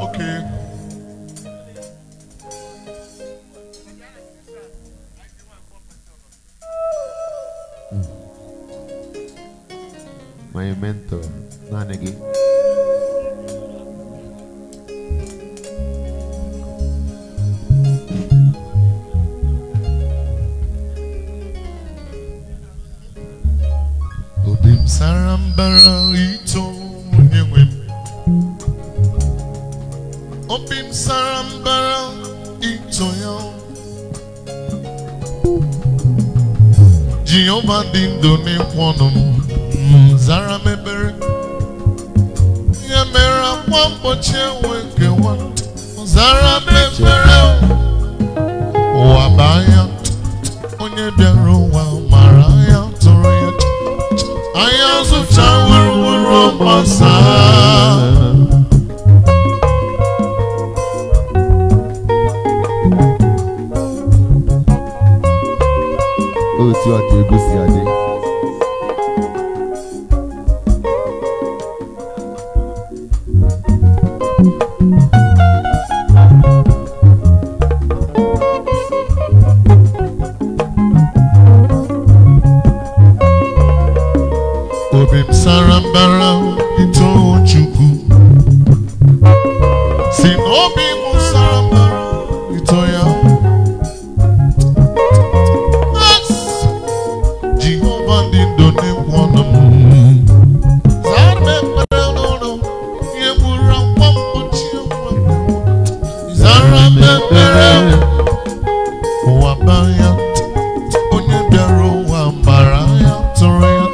Okay. My mentor, Nanegi. Obim sarambara ito onyenwe m. Obim sarambara ito ya. Jehova dị ndụ n'ịkwụ ọnụ m zara m ebere. Ya mere akwa mgbochi enwe nkewa zara m ebere. Ụwa bụ anya onye bịara ụwa mara ya tụrụ ya. Anya zụcha wuruwuru gbasa. Otu a ka egwu si adị. Obi m sara mbara ito Chukwu. Si na obi m sara mbara ito ya. Yes! Jehova dị ndụ n'ịkwụ ọnụ m. Zara m ekpere n'ụlọ, ihe gburu akwa mgbochi enwe. Zara m ekpere ụwa baa ya. Onye bịara ụwa mara ya tụrụ ya.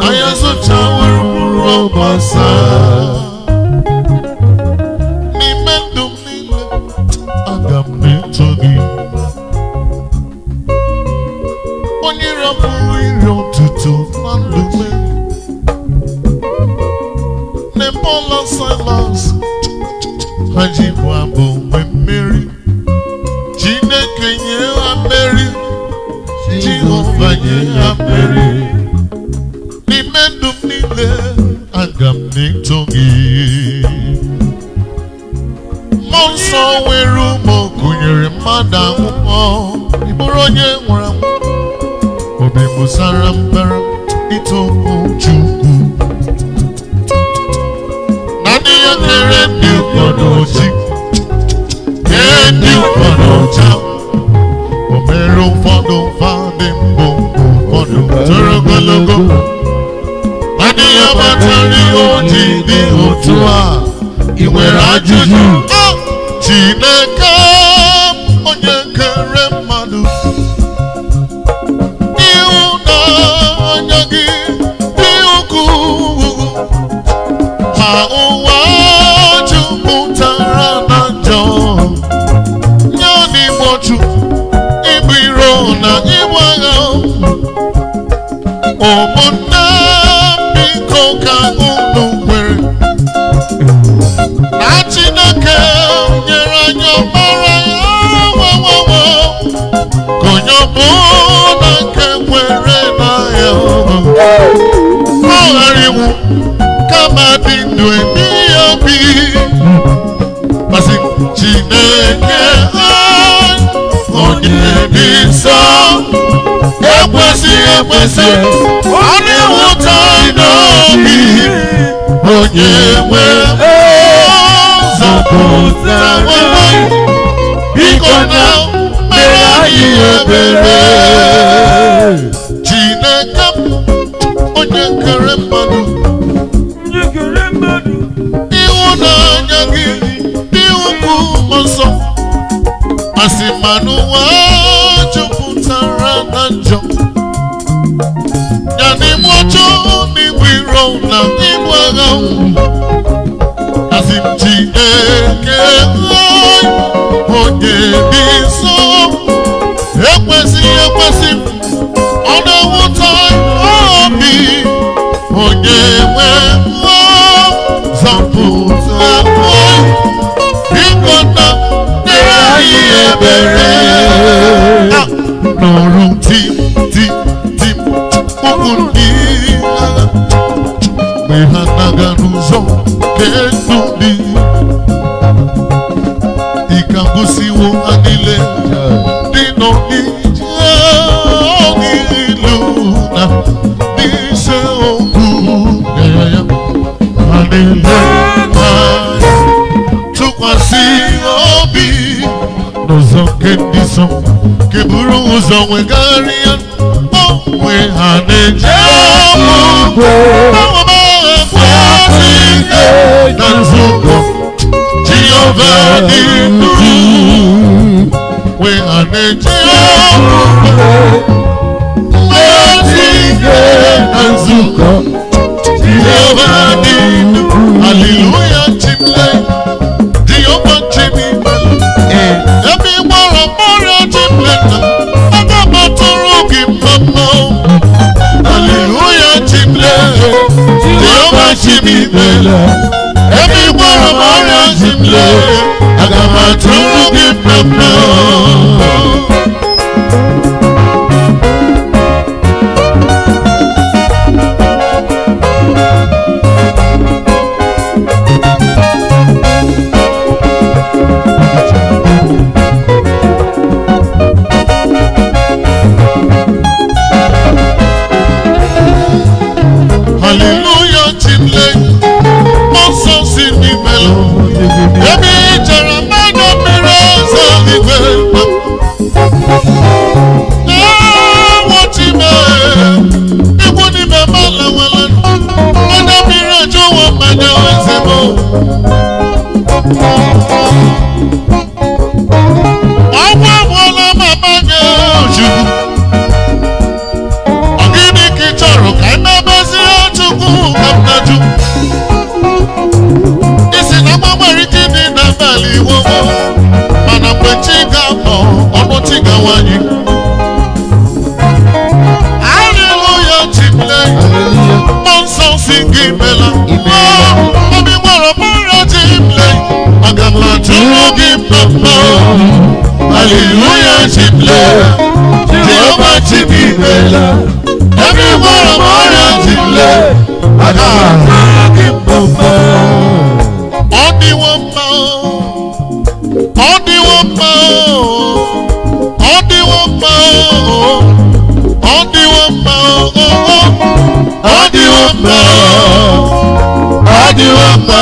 Anya zụcha wuruwuru ọgbasa. N'ime ndụ m niile, aga m na-eto gị. Onye rapụrụ iri ọtụtụ na ndụ m. N'Ebola Silas, ha ji bụ abụ nwee mmeri. Chineke nye ha mmeri, Jehova nye ha mmeri. N'ime ndụ m niile, aga m na-eto gị. Mmụọ nsọ nwere ụmụ gụnyere mmadụ akwụkwọ. Ị bụrụ onye nwụrụ anwụ. Obi m sara mbara ito Chukwu. Naanị ya kere ndị ụfọdụ oji, kee ndị ụfọdụ ọcha. O mere ụfọdụ mfa dị mbụ, ụfọdụ toro ogologo. Naanị ya matara ihe o ji dị otu a. Ị nwere ajụjụ? Chineke onye kere mmadụ, ịhụnanya gị dị ukwuu, ma ụwa jupụtara na njọ. Ya na igbochu, ibu iro na ibu agha. Ụmụnne biko ka unu kwere na Chineke nyere anyị ọkpara ya, wawawa, ka onye ọbụla nke kwere na ya ọ ghara ịnwụ kama dị ndụ ebighị ebi. Masị Chineke onye dị nsọ, ekwesịghị ekwesị, ọ na-ewute anyị n'obi, onye nwe nzọpụta anyị, biko na mere anyị ebere. Chineke onye kere mmadụ, ịhụnanya gị dị ukwuu nsọ, asị ma n'ụwa jupụtara na njọ. Ya n'ime ọjọọ na ibu iro na ibu agha. Asị m Chineke onye dị nsọ, ekwesịghị ekwesị, ọ na-ewute obi, onye nwe nzọpụta. puku ndị agha mgbe ha na-aga n'ụzọ nke ndụ ndị ike agwụsiwo ha niile dị nọ n'ije n'ilu na n'ise okwu ya ya ha na-ele anya tụkwasị obi n'ụzọ nke ndị nsọ nke buru ụzọ nwegharịa onwe ha na-eje ike na nzukọ Jehova dị ndụ nwe ha na-eje ike na nzukọ Jehova dị ndụ. Hallelujah, chimle Jehova chimle ebe ịgbara mmadụ chimle na aga m atụrụ gị mma. Hallelujah, chimle Jehova chimle ebe ịgbara mmadụ chimle aga m atụrụ gị mma. Hallelujah, chimle mmụọ si n'imelu ebe ị chọrọ mmadụ mmiri ọzọ igwe ewo chime igwu n'ime mala nwere mmadụ mmiri ajụwo mmanya ezigbo ọgwụ agwụla mama gị ojukwu. Ọ gịnị ka ị chọrọ ka emebezie Chukwu ka m na-ajụ? Isi na mgbe nwere ike ịdị n'abalị wowo, mana mgbe chi ga-abọ ọnụ chi ga-awanye. Hallelujah, chimle mmụọ nsọ si gị mela obi gwara mmadụ chimle aga m atụrụ gị mma. Hallelujah, chimle Jehova chimimela ebe gwara m ọrịa chimle aga m atụrụ gị mma. Ọ dịwo mma, ọ dịwo mma, ọ dịwo mma, ọ dịwo mma, ọ dịwo mma, ọ dịwo mma,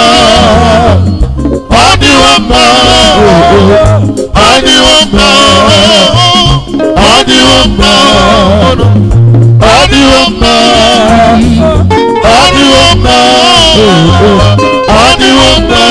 ọ dịwo mma, ọ dịwo mma, ọ dịwo mma, ọ dịwo mma, ọ dịwo mma, ọ dịwo mma.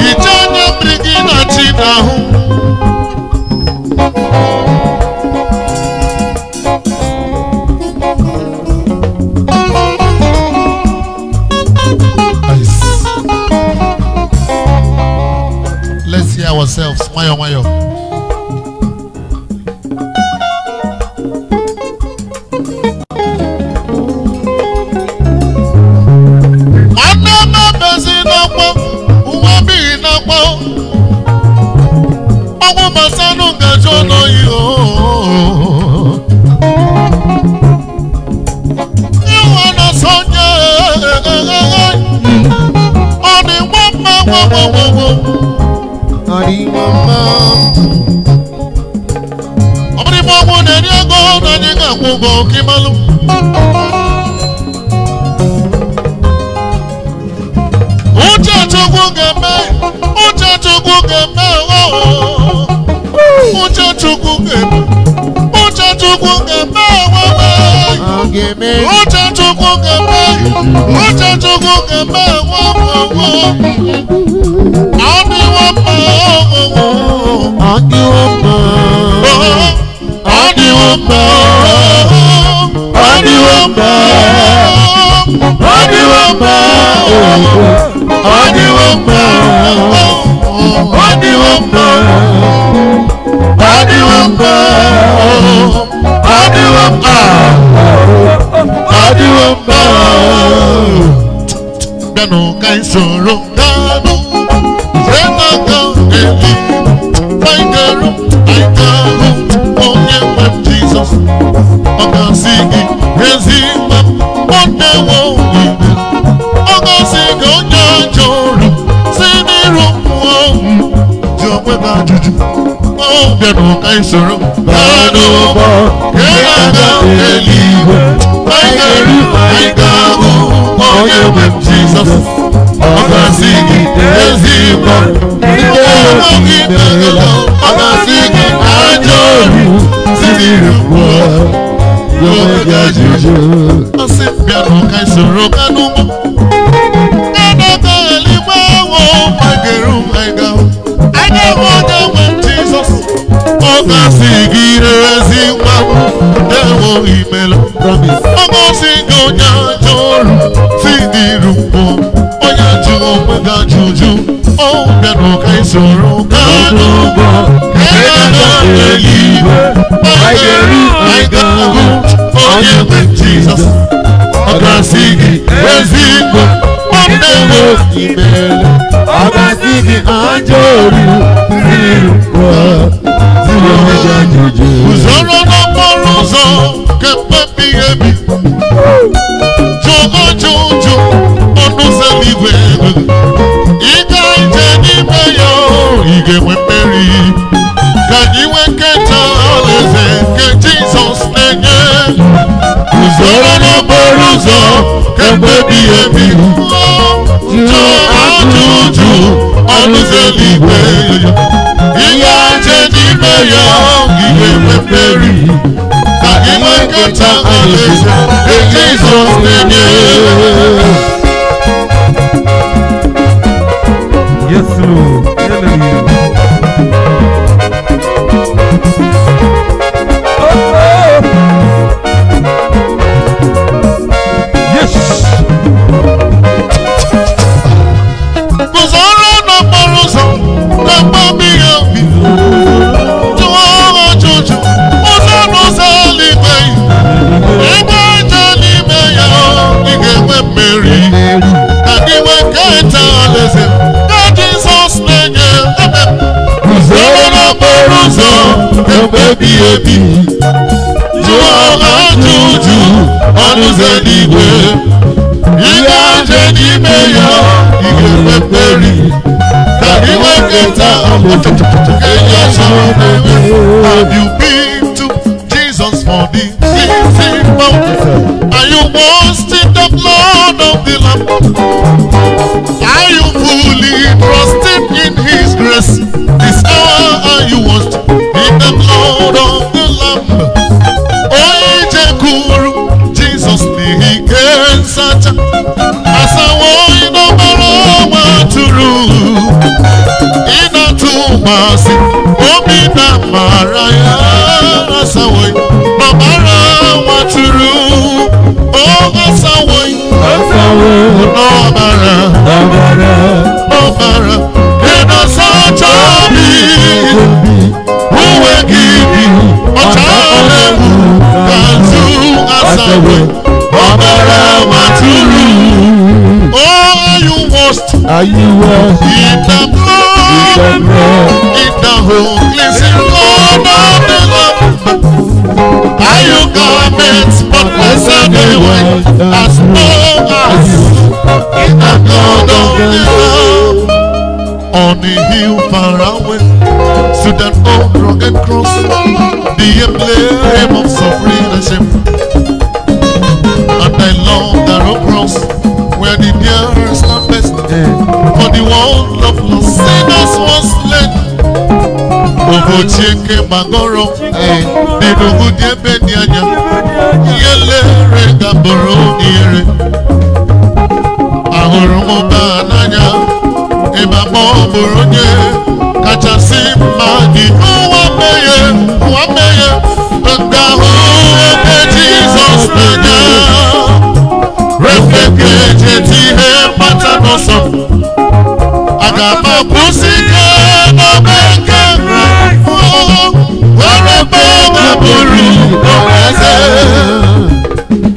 Iche anya mmiri gị na chi n'ahụ. Let's hear ourselves. Mayo, mayo. Uche Chukwu ga-eme, uche Chukwu ga-eme, uche Chukwu ga-eme, uche Chukwu ga-eme, uche Chukwu ga-eme, uche Chukwu ga-eme, ọ dịwo mma. Ọ dịwo mma. Ọ dịwo mma. Ọ dịwo mma. Ọ dịwo mma. Ọ dịwo mma. Ọ dịwo mma. Ọ dịwo mma. Ọ dịwo mma. Ọ dịwo mma. Bịanụ ka anyị soro gaa n'ugwu, jee n'aka eluigwe. Anyị ga-eru, anyị ga-ahụ onye nwe m Jizọs. Ọ ga-asị gị ezi nwa m, ọ na-ewe iwe. Ọ ga-asị gị onye ajọ ọrụ, si n'iru mmụọ ji onwe gị ajụjụ. Ọ bịanụ ka anyị soro gaa n'ụgbọ, jee n'aka eluigwe. Anyị ga-eru, anyị ga-ahụ onye nwe m Jizọs. Ọ ga-asị gị ezi nwa m, ọ ga-asị gị ajọ ọrụ, si n'iru mmụọ. Asị bịanụ ka anyị soro gaa n'ugwu. Gaa n'aka eluigwe ahụ, anyị ga-eru, anyị ga-ahụ. Anyị ga-ahụ onye nwe m Jizọs. Ọ ga-asị gị ezi nwa m, ndewo imela. Ọ ga-asị gị onye ajọ ọrụ, si n'iru mmụọ. Onye ajụ onwe gị ajụjụ. Ọ bịanụ ka anyị soro gaa n'ugwu. Gaa n'aka eluigwe. Anyị ga-eru, anyị ga-ahụ onye nwe Jizọs. Ọ ga-asị gị ezi nwa m, ndewo Imela. Ọ ga-asị gị ajọ ọrụ, si n'iru mmụọ, si onwe gị ajụjụ. Usoro n'okporo ụzọ kemgbe ebighị ebi. Jụọ ajụjụ ọnụ ụzọ eluigwe. Ị ga ije n'ime ya, ị ga-enwe mmeri. Ka anyị nwee nketa alaeze nke Jizọs na-enye. Usoro n'okporo ụzọ kemgbe ebighị ebi. Jụọ ajụjụ ọnụ ụzọ eluigwe. Ị ga ije n'ime ya, ị ga-enwe mmeri. Ka anyị nwee nketa alaeze nke Jizọs na-enye. Yes, Lord. Hallelujah. Oh, oh. Yes. Guzoro n'okporo ụzọ kemgbe ebighị ebi. Jụọ ajụjụ ụzọ n'ụzọ eluigwe. Ịgba ije n'ime ya, ị ga-enwe mmeri. Ka gị nwee nketa alaeze nke Jizọs na-enye. Amen. Guzoro n'okporo ụzọ kemgbe ebighị ebi. Jụọ ajụjụ ọnụ ụzọ eluigwe. Ị ga-eje n'ime ya, ị ga-enwe mmeri. Ka gị nwee nketa alaeze nke Jizọs na-enye. Have you been to Jesus for the cleansing power? Are you washed in the blood of the Lamb? Are you fully trusting in His grace? This hour are you washed in the blood of the Lamb? Onye jekwuru Jesus n'ihi ike nsacha, asawo ịnọbara nwa atụrụ, ị na-atụkwasị obi na mara ya, asawo n'ọbara nwa atụrụ, o asawo Asawo n'ọbara ọbara n'ọbara ị na-asacha obi, uwe gị dị ọcha na-egbu ka nzu, asawo ọbara nwa atụrụ. Oh, are you washed Are you washed in the in blood, the blood? in the whole cleansing blood of the Lamb? Are you garments spotless and white as snow, as in the blood of the Lamb? On a hill far away stood an old rugged cross, the emblem of suffering and shame. And I love that old cross where the dear stand best, for the world of lost sinners was slain. Obochieke gbagoro dị n'ugwu dị ebe dị anya, ihe lere gaburu ihere. Ahụrụ m ụba n'anya, ebe akpọ bụrụ onye ka Kachasị mma dị ụwa mmehie, ụwa mmehie, nke ahụ obe Jizọs n'anya. Refeke jeti ihe mgbata n'ọsọ. Aga m akwụsị ike n'obe nke Kraịst. Were ebe ọ bụrụ eze.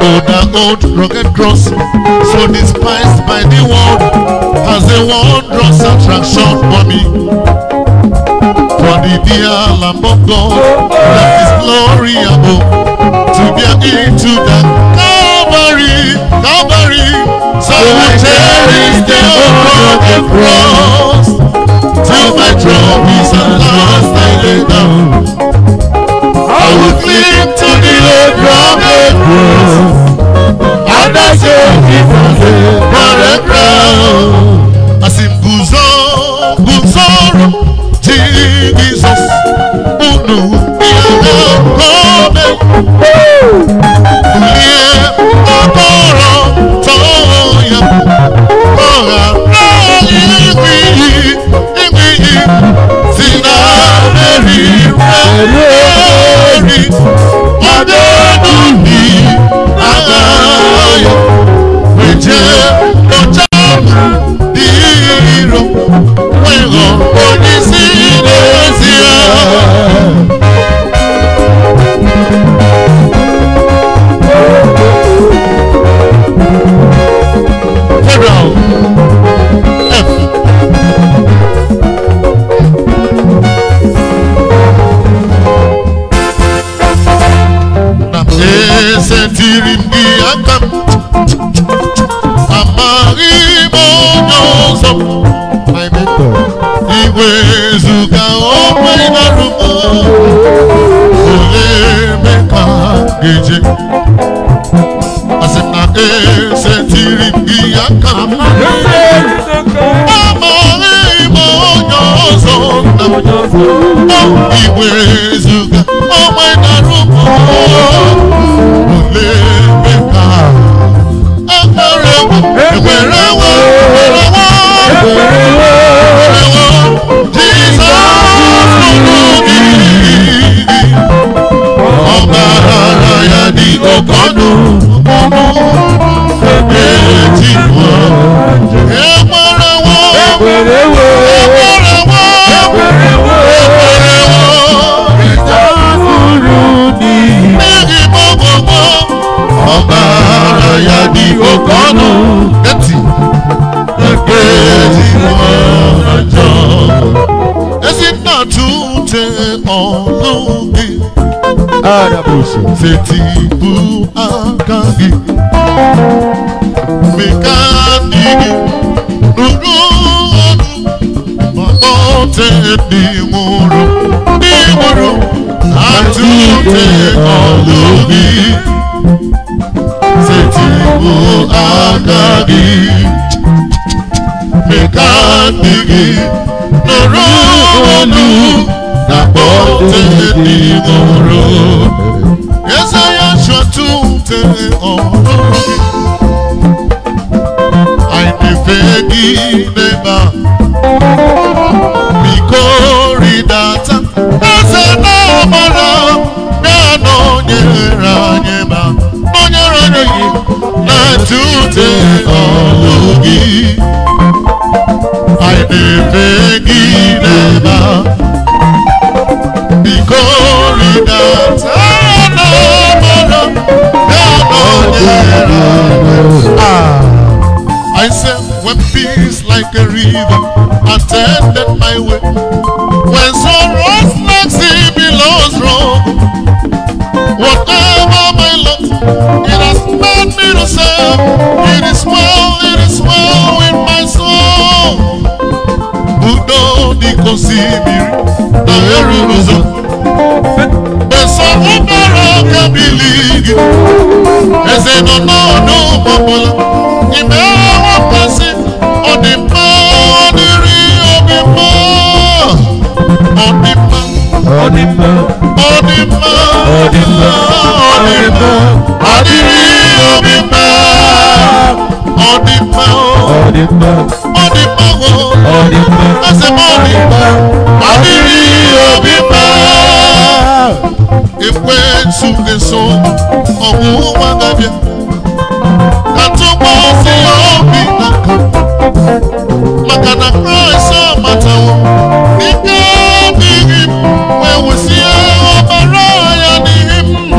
Oh, the old rugged cross, so despised by the world, has a wondrous attraction for me. For the dear Lamb of God, that is glory above, to bear into the Calvary, Calvary, so I cherish the old rugged cross, till my trophies at last I lay down. I will cling to the old rugged cross, and I say Jesus for a crown. As him guzo, guzoro, Jesus, unu biara kome, ulie okoro toya, ora igwi, igwi, sina meri meri, adonuni agaya, weje ochamu diro, wego onisi n'ezie. Federal F. Na esetiri m gị aka m, amaghị m onye ọzọ. My mentor. Igwe ezuga onwe narụ m, olee ebe ka m ga-eje? Asị m na esetiri m gị aka m, amaghị m onye ọzọ nna m. Igwe ezuga onwe narụ m, olee ebe ka ekwerewo, ekwerewo, ekwerewo, ekwerewo, Jizọs lụrụ gị. Ọbara ya dị oke ọnụ, eji mụọ. Ekwerewo, ekwerewo, ekwerewo, n'ihi gbogbogbò, ọbara ya dị oke ọnụ, eti eji mụọ njọ. Ezi nna tute ọnụ gị, setịpụ aka gị, mee ka ndị gị nụrụ ọnụ, ma kpọte ndị nwụrụ, ndị nwụrụ, atụte ọnụ gị, setịpụ aka gị, mee ka ndị gị nụrụ ọnụ, na kpọte ndị nwụrụ. Eze ya chọtụte ọnụ gị, anyị na-efe gị n'ebe a. Biko rịdata, eze na-amara, bịa nọnyere anyị ma nọnyere anyị na-atụte ọnụ gị. Anyị na-efe gị n'ebe a. Biko rịdata, na-amara, bịa nọnyere anyị. I said, when peace like a river attended my way, when sorrows like sea billows roll, whatever my lot, it has made me to say, it is well with my soul. Udo di kosimiri na eruzo, beso ubara kabiligi, eze no no no popola. Imewo pasi, ọdịmma ọdịrị obi mma, ọdịmma, Ọdịmma, ọdịmma, ọdịmma, ọdịmma, ọdịrị obi mma, ọdịmma, ọdịmma, ọdịmma, ọdịmma, asị m ọdịmma, Ọgwụgwụ agabịa ka tụkwasị ya obi na nka maka na Kraịst amatawo ike adịghị m wee wụsie ọbara ya n'ihi m.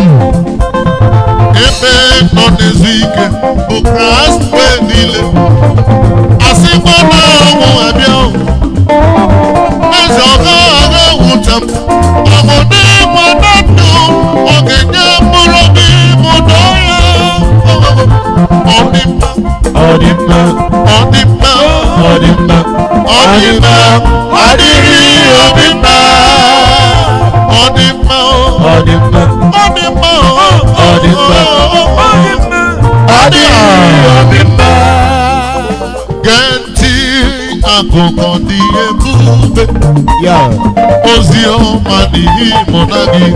Ebe nọ n'ezu ike bụ Kraịst mgbe niile asịkwa na ọnwụ abịa eze ọ gaghị ewute m ọ bụ n'ịgba na ndụ ọ ga-enye mkpụrụ obi m ụdọ ya. Ọ dị mma, Ọ dị mma, ọ dị mma, ọ dị mma, ọ dị mma, ọ dịrị obi mma. Ọ dị mma, ọ dị mma, ọ dị mma, ọ dị mma, ọ dị obi mma. Gee ntị akụkọ dị ebube Ya, ozi ọma n'ihi mụ na gị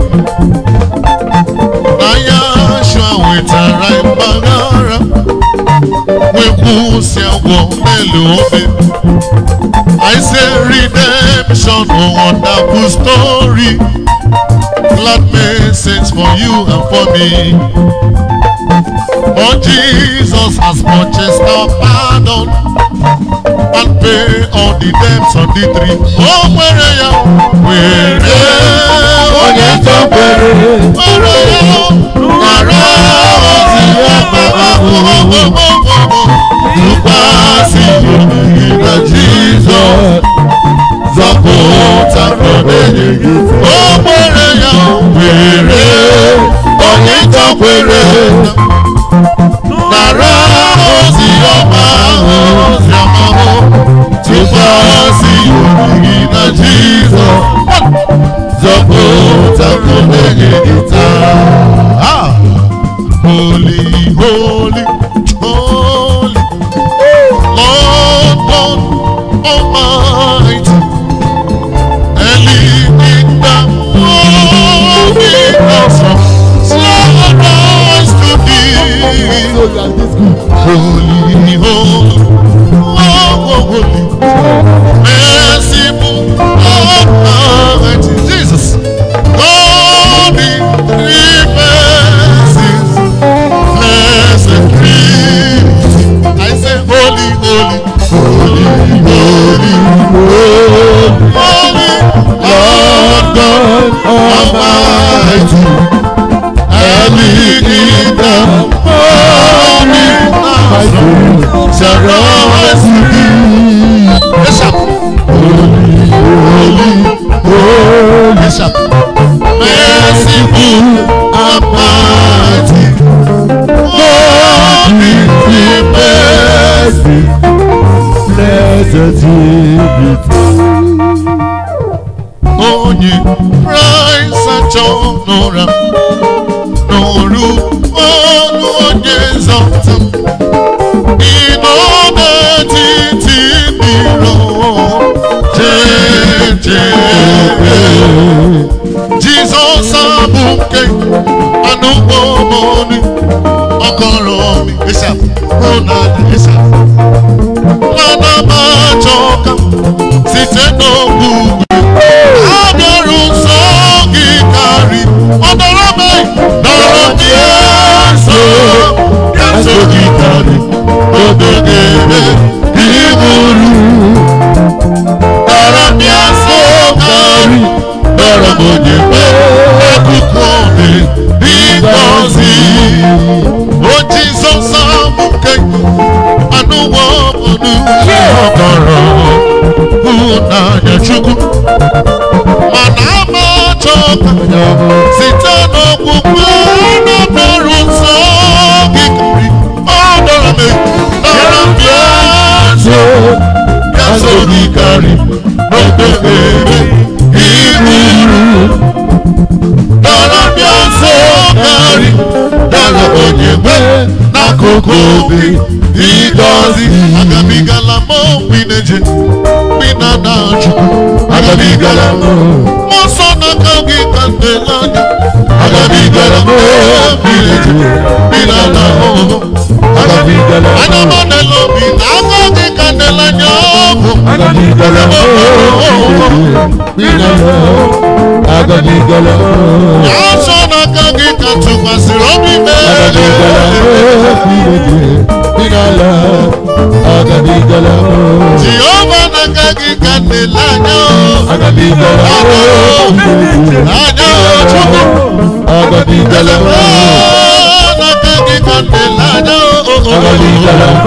na ya shua wetara mgbaghara wee kwụsị agwọ n'elu obe. I say redemption, oh wonderful story, glad message for you and for me. For Jesus has purchased our pardon and pay all the debts on the tree. Oh, where ya, where onye nsọ kwere, where ya, nara ozi ọma ahụ, tụkwasị obi na Jizọs, zọpụta ka ọ na-enye gị. Oh, where ya, where onye nsọ kwere, nara ozi ọma ahụ, ozi ọma ahụ, tụkwasị obi gị na Jizọs, zọpụta ka ọ na-enye gị taa. Ah! Holy, holy, holy, Lord God Almighty, early in the morning, awesome, shall rise to thee. Holy, holy, oh, holy, merciful, almighty Jesus, God in three mercies, blessed Trinity. I say, holy, holy, holy, holy, holy, Lord God Almighty, early in the morning, shall rise to thee. Yes, sir. Holy, holy, yes, sir. Merciful and mighty, God in three mercies. Blessed Trinity. Onye Kraịst achọ n'ụra n'olu ọnụ onye nzọpụta m. Ị nọ n'etiti ndị iro, jee jee. Jizọs abụ nke anụkpọ m ọnụ ọkọrọ m ịsa hụ na ịsa mana m achọ ka site n'okwu abịaru nsọ gị karị ọ dọrọ m dọrọ m nso nso gị karị obegere iburu dọrọ m nso karị dọrọ m onye nwe akụkụ obi dị ngọzi. O Jizọs abụ nke anụwo ọnụ ọkọrọ hụnanya Chukwu mana ama achọ ka site n'okwukwe na-abịaru nsọ gị karị ọ dọrọ m dọrọ m bịa nso bịa nso gị karị n'okpukpere iburu dọrọ m bịa nso karị dọrọ onye nwe n'akụkụ obi ịgọzi. Agabigala m mgbe na na Chukwu agabigala m mmụọ nsọ n'aka gị ka m na-ele anya agabigala m mgbe na na ọhụhụ Agabigala m anya m na-ele obi na aka gị ka m na-ele anya ọhụ Agabigala m Agabigala m nsọ n'aka gị ka ka tụkwasịrị obi m. Agabigala m. Jehova n'aka gị ka m na-ele anya o. Agabigala m. Anya o Chukwu. Agabigala m. N'aka gị ka m na-ele anya o. Agabigala m.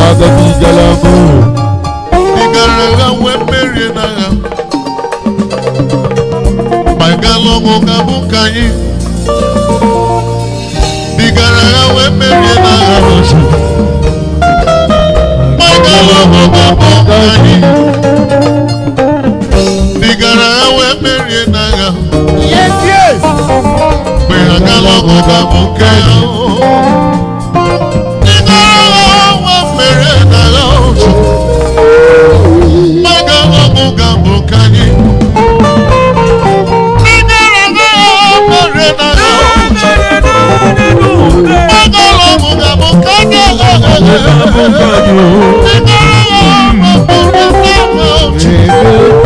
Agabigala m. Ị gara agha wee merie n'agha. Ma ị gala ọgụ ga-abụ nke anyị. Ị gara agha wee merie n'agha. Ma ị gala ọgụ ga-abụ nke anyị. Ị gara agha wee merie n'agha. Yes, yes. Mgbe ha gala ọgụ ga-abụ nke ya. Ị gara agha wee merie n'agha. Ma ị gala ọgụ ga-abụ nke anyị. Ị gara agha wee merie n'agha. Ma ị gala ọgụ ga-abụ nke anyị. Ị gara agha wee merie n'agha.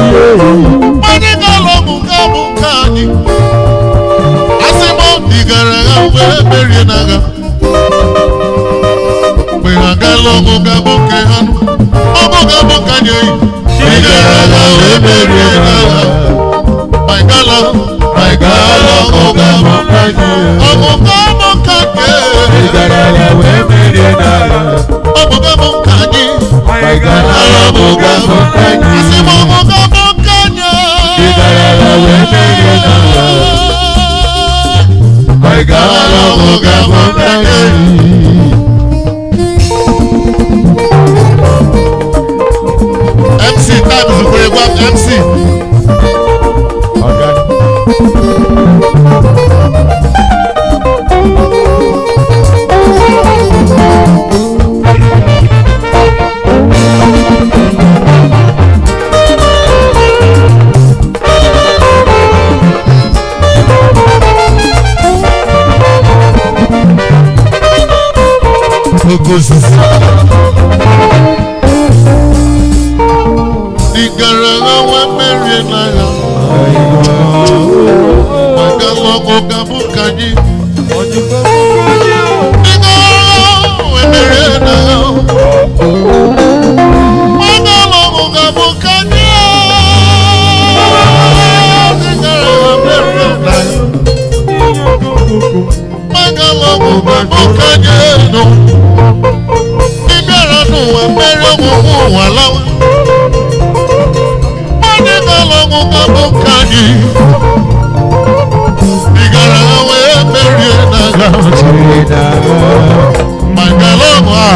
Onye ga-alụ ọgụ ga-abụ nke anyị. Asị m ị gara agha wee merie n'agha. Mgbe ha gala ọgụ ga-abụ nke ha nụ. Ọgụ ga-abụ nke anyị eyi. Ị gara agha wee merie n'agha. Ma ị gala, ma ị gala ọgụ ga-abụ nke anyị. Ọgụ ga-abụ nke anyị. Ị gara agha wee merie n'agha. Ọgụ ga-abụ nke anyị. Ị gara agha Ọgụ ga-abụ nke anyị. Asị m ọgụ ga-abụ nke anyị. Ị gara agha wee merie n'agha. Ị gara agha ọgụ ga-abụ nke anyị. MC Times kwere gwa m MC. Oke osisi. Ị gara agha wee merie n'agha. Ma ị gala ọgụ ga-abụ nke anyị. Ị gara agha wee merie n'agha. Ma ị gala ọgụ ga-abụ nke anyị. Ị gara agha merie n'agha. Ma ị gala ọgụ ga-abụ nke anyị nụ. Ị bịara n'ụwa merie ọgwụgwụ ụwa lawa. Onye gara ọgụ ga-abụ nke anyị. Ị gara agha wee merie n'agha. Ma ị gara ọgụ a,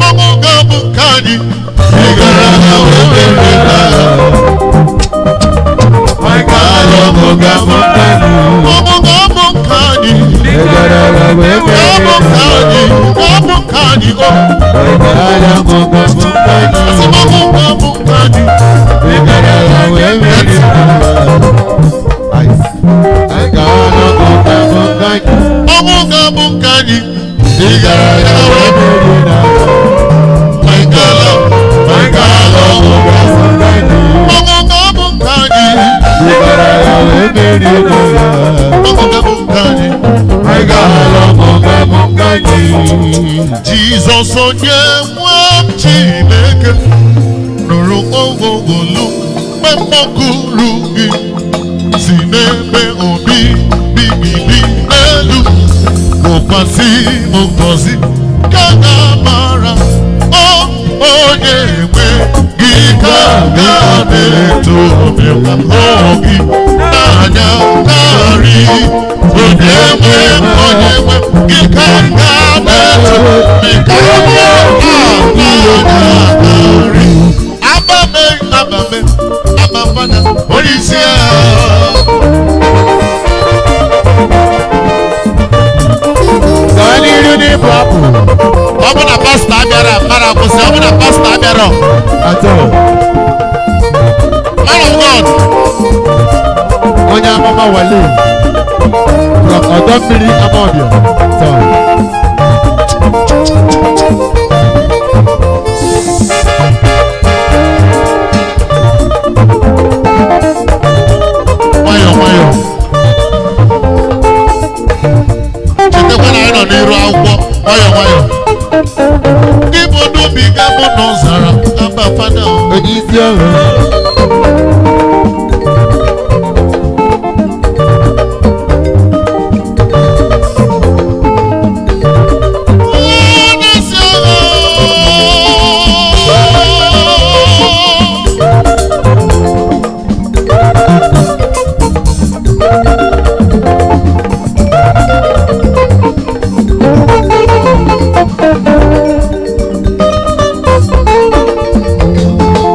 ọgụ ga-abụ nke anyị. Ị gara agha wee merie n'agha. Ma ị gara ọgụ ga-abụ nke anyị. Ọgụ ga-abụ nke anyị. Ị gara agha wee Ga-abụ merie nke n'agha. anyị. Ga-abụ nke anyị. O, Ị gara ọgụ ga-abụ nke anyị. asị m ọgụ ga-abụ nke anyị. Ị gara agha wee merie n'agha. Ị gara ọgụ ga-abụ nke anyị. Ọgụ ga-abụ nke anyị. Ị gara agha wee merie n'agha. Ma ị gara, ma ị gara ọgụ. Ga-abụ nke anyị. Ọgụ ga-abụ nke anyị. Ị gara agha wee merie n'agha. Ọgụ ga-abụ nke anyị. Ị gara ọgụ ga-abụ nke anyị. Jizọs onye nwe m Chineke nụrụ ogogolu mgbe mkpọkụrụ gị si n'ebe obi bigidi n'elu wụkwasị m ngọzi ka ga-amara o onye nwe gị ka ga na-eto obi gị n'anya karị onye nwe onye nwe gị ka ga na-eto gị ka ga n'anya karị abame abame abafana onye isi agha. Gaa n'iru n'ịbụ abụ. Ọ bụ na pastọ abịara mara akwụsị, ọ bụ na pastọ abịara. Atọ. Man of God. Onye amụma Wale from ọdọ mmiri Amawbia town. Nwayọ mụ n'ọzara Abba Fada. Onye isi agha. Onye isi agha.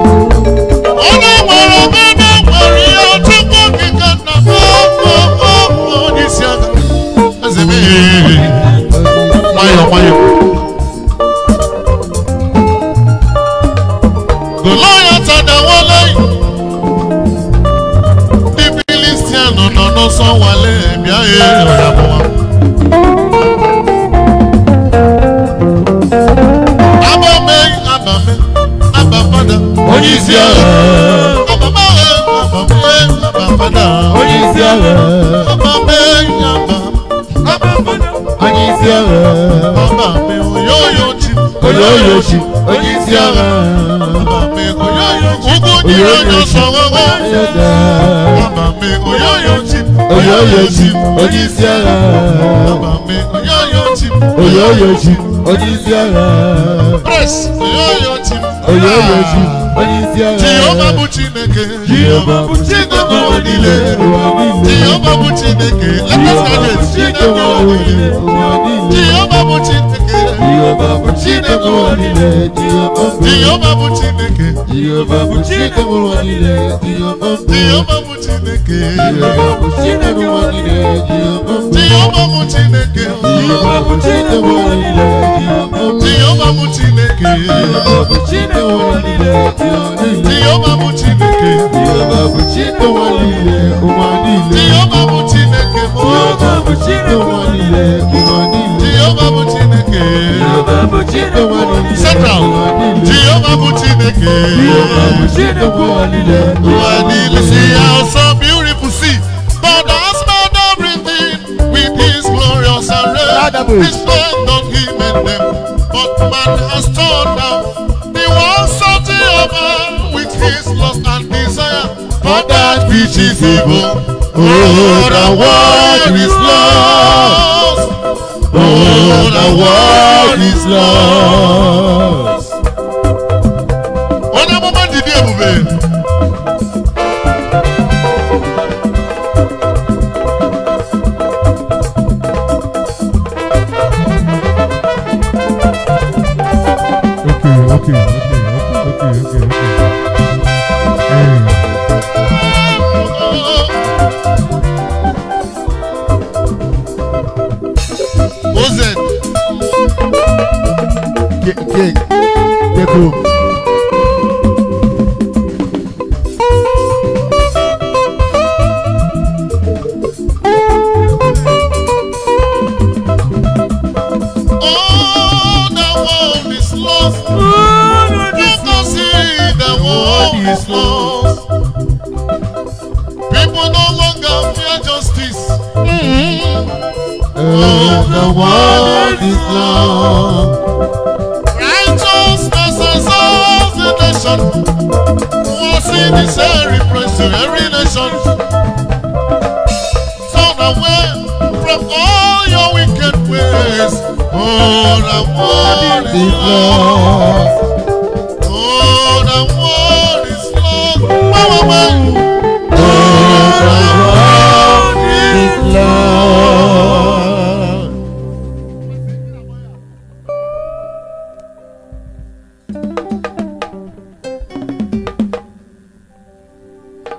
Onye nwere omume nwere ihe Chukwu okike nna m onye isi agha. Eze m nwayọọ nwayọọ. Goliath adawala ndị Filistia nọ n'ọsọ nwale bịa ọya mụwa. Abame abame Abba Fada. Onye isi agha. Abame abame Abba Fada. Onye isi agha. Abame abame Onye isi agha. abame oyoyo chi. Oyoyo chi. Onye isi agha. Abame oyoyo chi. Ugwu nyere onye ọsọ nwewe. Abame oyoyo chi. Oyoyo chi. Onye isi agha. Abame oyoyo chi. Oyoyo chi. Onye isi agha. Press oyoyo chi. Oyoyo chi. Onye isi agha. Jehova bụ Chineke. Jehova bụ Chineke ụwa niile. Ụwa niile. Jehova bụ Chineke. Let us graduate. Chineke ụwa niile. Ụwa niile. Jehova bụ Chineke. Jehova bụ Chineke ụwa niile. Jehova bụ Jehova bụ Chineke. Jehova bụ Chineke ụwa niile. Jehova bụ Jehova bụ Chineke. Jehova bụ Chineke ụwa niile. Jehova bụ Jehova bụ Chineke. Jehova bụ Chineke ụwa niile. Jehova bụ Chineke. Jehova bụ Chineke ụwa niile. Jehova bụ Chineke. Jehova bụ Chineke ụwa niile. Ụwa niile. Jehova bụ Chineke. Jehova bụ Chineke ụwa niile. Ụwa niile. Jehova bụ Chineke. Jehova bụ Chineke ụwa niile. Central. Ụwa niile. Jehova bụ Chineke. Jehova bụ Chineke ụwa niile. Ụwa niile. See how so beautiful see. God has made everything with his glorious array. His strength on him and them, but man has torn down the walls of Jehovah with his lust and desire for that which is evil. Oh, the world is lost. Oh, the world is lost. Onye amụma Ndidi Ebube. Okay. Hey. Oz. King. Take home. Oh, the world is lost. You can see the world is lost. People no longer fear justice. Oh, the world is lost. Righteousness exalts the nation. Was in this reproach to every nation. Turn away from all your wicked ways. Oh, the world is lost. Oh, the world is lost. Wah, wah, wah. Oh, the world is lost.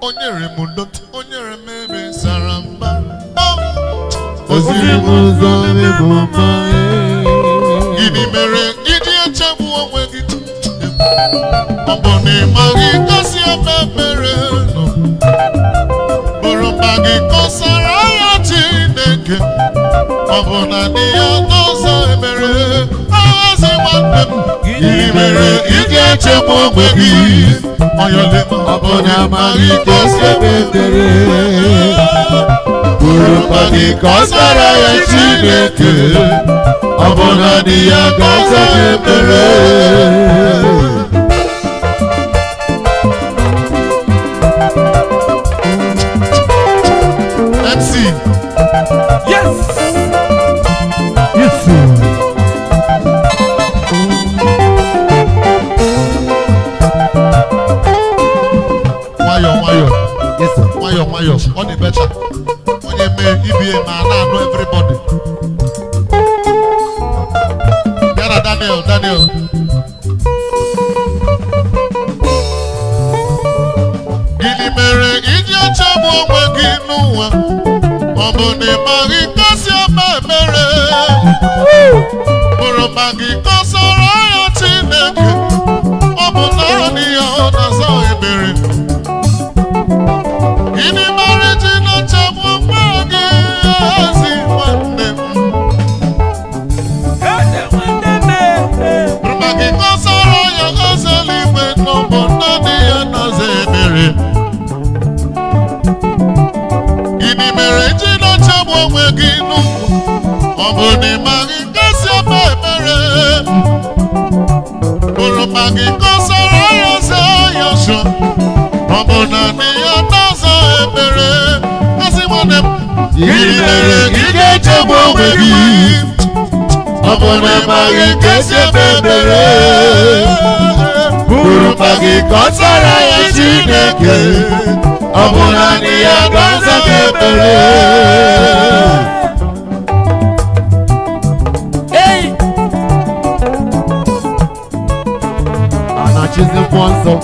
Onyere m udo, onyere m ebe sara mbara. O ziri m ụzọ ebe mma. Gịnị mere iji echegbu onwe gị? Ọ bụ na ị maghị gosi ebe mere nọ. Bụrụ mba gị kọsara ya Chineke. Ọ bụ na dị ya n'ụzọ emere. Ahazi nwanne m. Gịnị mere iji echegbu onwe gị? Ọyọlema. Ọ bụ na amaghị ka esi ekpe ekpere. Buru mkpa gị kọsara ya Chineke. Ọ bụ naanị ya ga-aza gị ekpere. MC. Yes. Yes, sir. Nwayọọ nwayọọ. Yes, sir. Nwayọọ nwayọọ. Ọ dị better. Onye mee ibie ma na-anụ everybody. Bịa na Daniel, Daniel. Gịnị mere iji echegbu onwe gị n'ụwa? Ọ bụ na ị maghị ka esi eme ebere? Bụrụ ma gị kọsara ya Chineke, ọ bụ naanị ya ọ na-aza ebere. Gịnị mere ji na-echegbu onwe gị ezi nwanne m? Bụrụ ma gị kọsara ya eze eluigwe na ọ bụ naanị ya na-aza ebere. Gịnị mere ji na-echegbu onwe gị n'ụwa? Ọ bụ na ị maghị ka esi eme ebere? Bụrụ ma gị kọsara ya eze ya ọsọ, ọ bụ naanị ya na-aza ebere. Ezi nwanne m, Gịnị mere ị ga-echegbu onwe gị? Ọ bụ na amaghị ka esi ekpe ekpere. Buru mkpa gị kọsara ya Chineke. Ọ bụ naanị ya ga-aza gị ekpere. Hey. A na-achịzi mmụọ nsọ.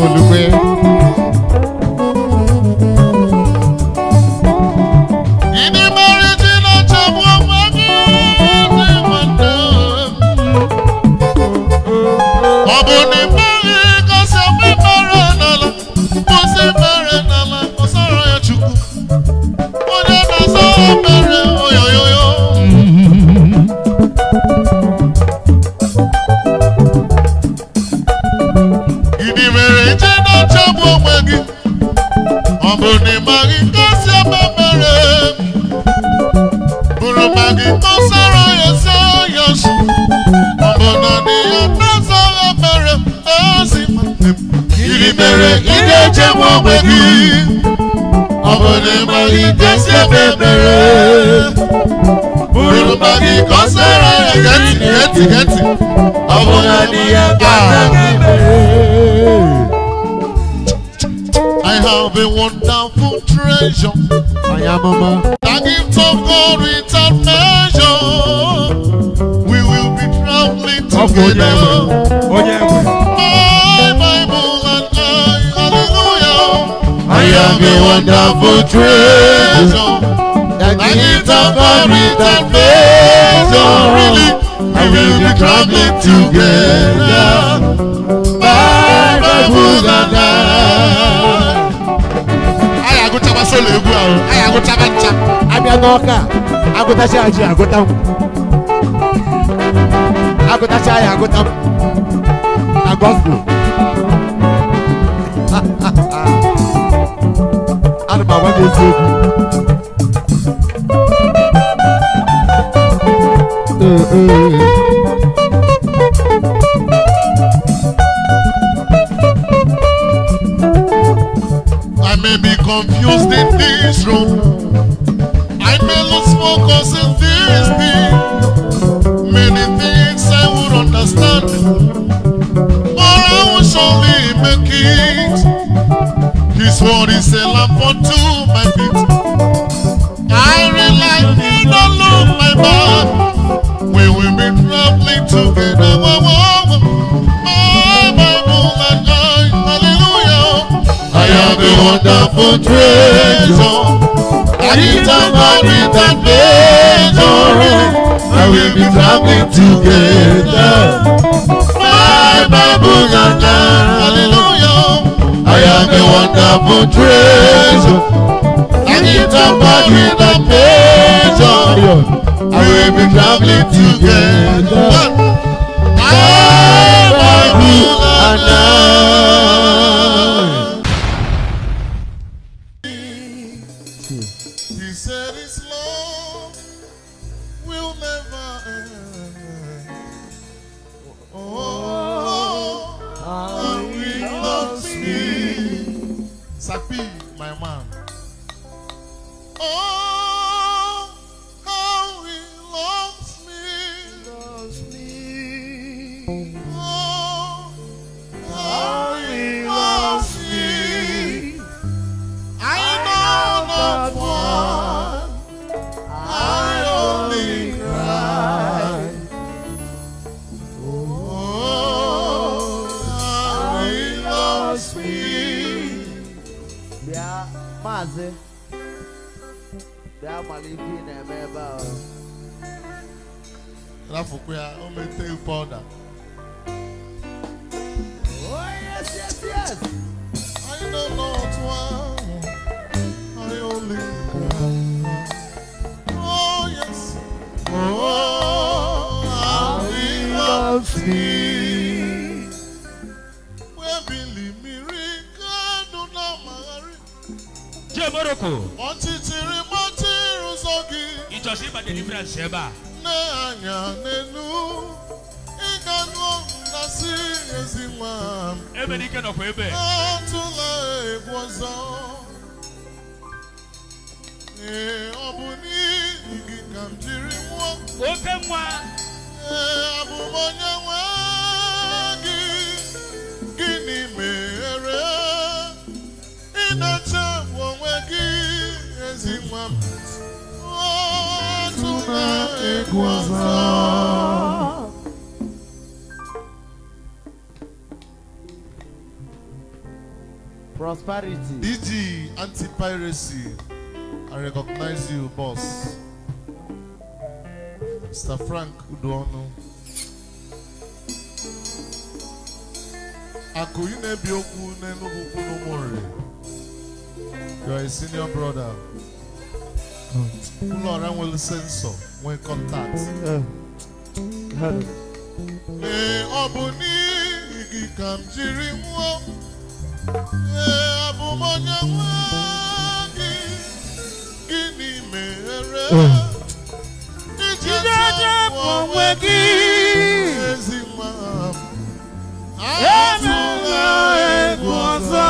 Olùgbé. Gịnị mere ji na-echegbu onwe gị ezi nwanne m? Ọ bụ na ị maghị ka esi eme ebere n'ala, kwụsị ebere n'ala, kọsara ya Chukwu. Onye na-aza ebere, oyoyoyo. Gịnị mere ji na-echegbu onwe gị? Ọ bụ na ị maghị ka esi eme ebere? Bụrụ ma gị kọsara ya eze ya sụ. Ọ bụ naanị ya na-aza ebere, ezi nwanne m. Gịnị mere ị ga-echegbu onwe gị? Ọ bụ na ị maghị ka esi ekpe ekpere. Buru mkpa gị kọsara ya Gee ntị, gee ntị, gee ntị. Ọ bụ naanị ya ga-aza gị ekpere. I have a wonderful treasure, Anyị amụma. the gift of God without measure. We will be traveling Ọ bụ onye together. nwe. Onye nwe. My Bible and I, hallelujah. I have a wonderful treasure, the gift of God without measure. Really, I will be traveling together. My Bible and I. Anyị agụchaba solo egwu ahụ, anyị agụchaba ncha. Abịa n'ọka, agụtacha ji agụta m. Agụtacha ya agụta m. Na gospel. Ana m agwa gị eziokwu. Ee, ee. I may be confused in this room. I may lose focus in this thing. Many things I would understand, but I will surely make it. His word is a lamp unto my feet. I rely on don't look my back. We will be traveling together. Whoa, whoa, whoa. My Bible and I, hallelujah. I have a wonderful treasure. I need a man with adventure. I will be traveling together. My Bible What a wonderful treasure. I get up back in the major. I will be traveling together. I will He said his love will never end. Oh, I will not see. Sapi, my man. Oh, how he loves me. Loves me. Oh, how he loves me. I know not what I only cry. Oh, how he loves me. Bịa maazị, bịa mara ife ị na-eme ebe a. Rafukwa ya, o mete powder. Oh yes, yes, yes. I know not why I only cry. Oh yes, oh, how he loves me. Where believe me, do not marry. Jee Morocco. Ọchịchịrị machiri ụzọ gị. Ị chọrọ ịba deliverance ebe a? Na-anya n'elu, ị ga-anụ na si ezi nwa m. Ebe n'ike nọkwa ebe. Atụla egwu ọzọ. Ee, ọ bụ n'ihi gị ka m jiri nwụọ. Oke nwa. Ee, abụ m onye nwe gị. Gịnị mere ị na-echegbu onwe gị ezi nwa m? Atụla egwu ọzọ. Prosperity. DG Anti-Piracy, I recognize you, boss. Mr. Frank Udono. Akụ ị na-ebi okwu n'Enugu ukwu n'Ụmụnri. You are a senior brother. Ụlọ ọrụ nwere sensor, nwee contact. Ee, ọ bụ n'ihi gị ka m jiri nwụọ. Ee, abụ m onye nwe gị. Gịnị mere iji echegbu onwe gị ezi nwa m? Atụla egwu ọzọ.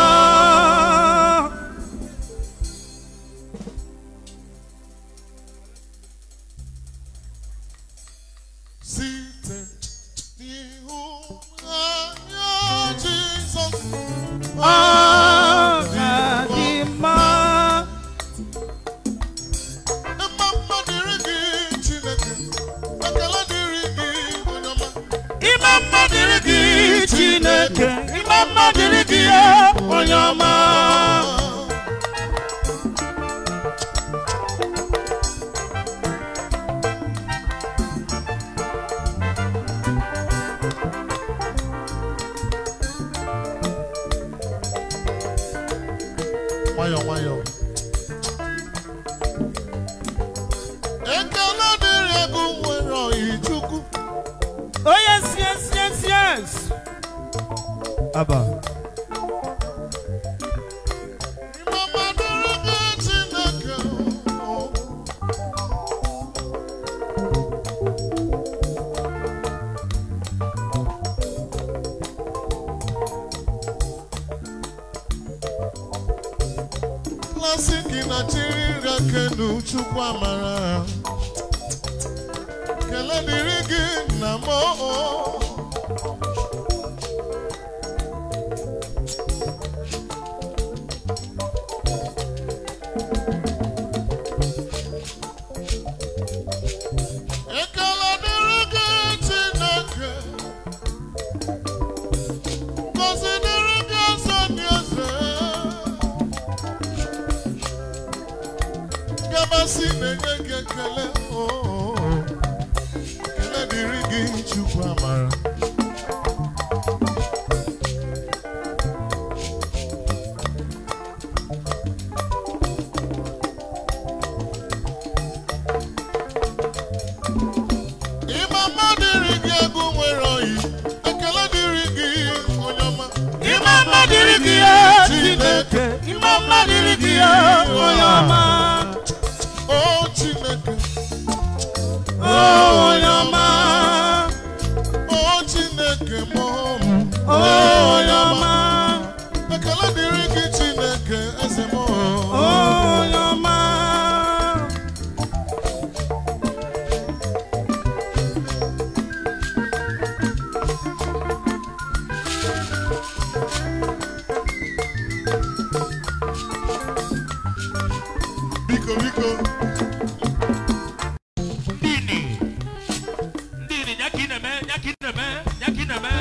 Site n'ịhụnanya Jizọs, Ọ ga-adị mma. Mma mma dịrị gị Chineke, ekele dịrị gị onye ọma. Ịma mma dịrị gị Chineke, ịma mma dịrị gị onye ọma. Nwayọọ nwayọọ. Ekele dịrị egwu nwere oyi Chukwu. Oh yes, yes, yes, yes. Abba. Ịma mma dịrị gị Chineke. Klasik na chiri kenu Chukwu amara. Kele dịrị gị na m. Ekele dịrị gị Chineke. Ngọzi dịrị gị eze dị eze. Gabasị na-enye gị ekele. Ekele dịrị gị Chukwu amara. gị Chineke, ịma mma dịrị gị onye ọma. O Chineke, onye ọma. O Chineke m, onye ọma. Ekele dịrị gị Chineke eze m, onye ọma. Biko biko. Ndini nyakineme nyakineme nyakineme.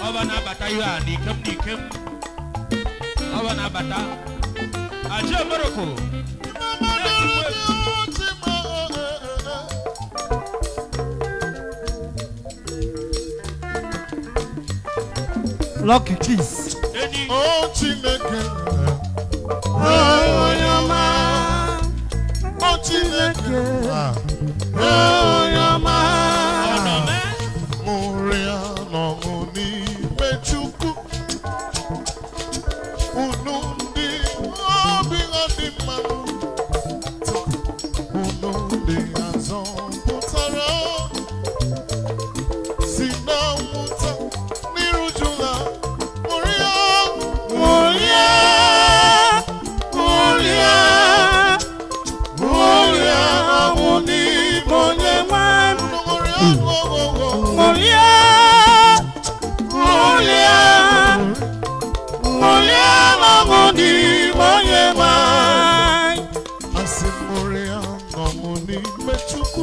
Ọba na-abata ihe a n'ikem n'ikem. Ọba na-abata. Aje Morocco. Lucky kiss. Enyi. O Chineke, onye ọma. O Chineke, onye ọma. Ọnọme. Ṅụrịa n'ọṅụ n'ime Chukwu. Unu ndị obi ha dị mma, unu ndị azọpụtara si na mwụta n'irujula. Ṅụrịa, ṅụrịa, ṅụrịa, ṅụrịa ọṅụ n'ime onye nwe m. Ṅụrịa, ṅụrịa, Ṅụrịa, ṅụrịa, ṅụrịa ọṅụ n'ime onye nwe anyị. Asị m ṅụrịa ọṅụ n'ime Chukwu.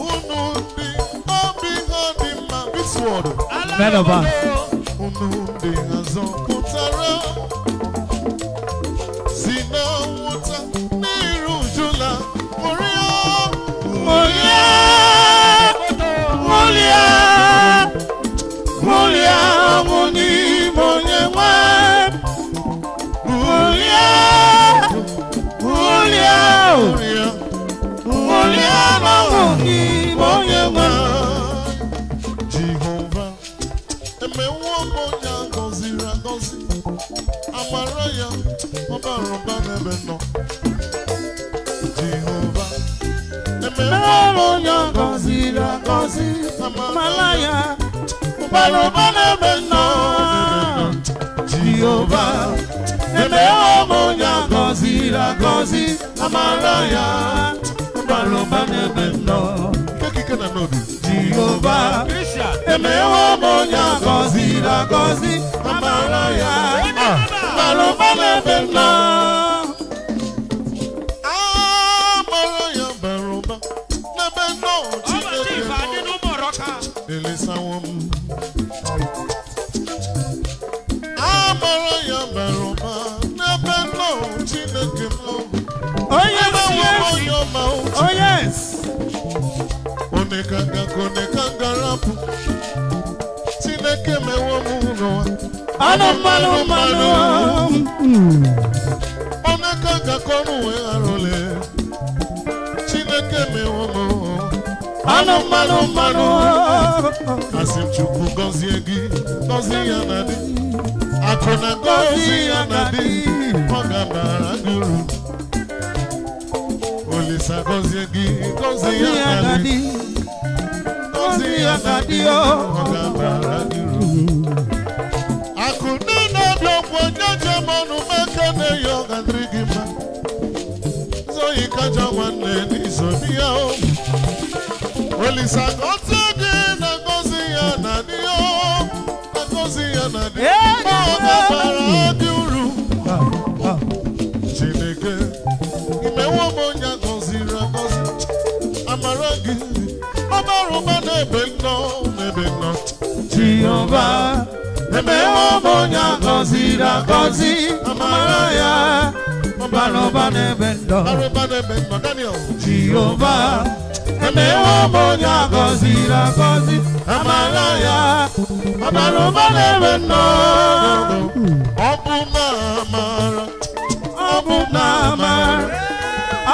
Unu ndị obi ha dị mma, this word. Men of us. Unu ndị azọpụtara si na mwụta n'irujula. Ṅụrịa, Ṅụrịa, ṅụrịa, ṅụrịa ọṅụ n'ime onye nwe m. Ṅụrịa, ṅụrịa, ṅụrịa, ṅụrịa ọṅụ n'ime onye nwe m. Jehova emewo m onye a gọziri agọzi, amara ya ọ bara ụba n'ebe nọ. Jehova emewo m Mere onye a gọziri agọzi, amara ya ọ bara ụba n'ebe nọ. Jehova emewo m onye a gọziri agọzi, amara ya ọ bara ụba n'ebe nọ. Kekike na n'obi. Jehova Christian. emewo m onye a gọziri agọzi, amara ya bara ụba n'ebe nọ. Amara ya bara ụba n'ebe nọ. Ọba Chineke chief adị nọ. n'ụmụ ọrọka. Elesawo m. Amara ya bara ụba n'ebe nọ. Chineke nọ. Oh yes, Emewo m yes. onye ọma o. Oh yes. Onekanga ka onekanga rapụ. Chineke mewo m n'ụwa. Anụ mmanụ mmanụ. Onekanga ka ọnụ wee gharụle. Chineke mewo m. Anụ mmanụ mmanụ. Asị m Chukwu gọzie gị, gọzie ya na di. Akụ na gọzie ya na di, ọ ga-abara gị uru. Olisa gọzie gị, gọzie ya na di. Gọzie ya na di, ọ ga-abara gị uru. Akụ niile dị ọgwụ onye jem ọnụ meke na-eyi ọ ga-adịrị gị mma. Zoyi kaja nwanne n'iso di ya o. Olisa gọzie gị na gọzie ya na di o. Na gọzie ya na di. Ọ ga-abara gị uru. Chineke, imewo m onye a gọziri agọzi. Amara gị, ọ bara ụba n'ebe nọ, n'ebe nọ. Jehova emewo m onye a gọziri agọzi, amara ya ọ bara ụba n'ebe nọ. Bara ụba n'ebe nọ, Daniel. Jehova emewo m onye a gọziri agọzi, amara ya ọ bara ụba n'ebe nọ. Ọ bụ na amara, Ọ bụ na amara,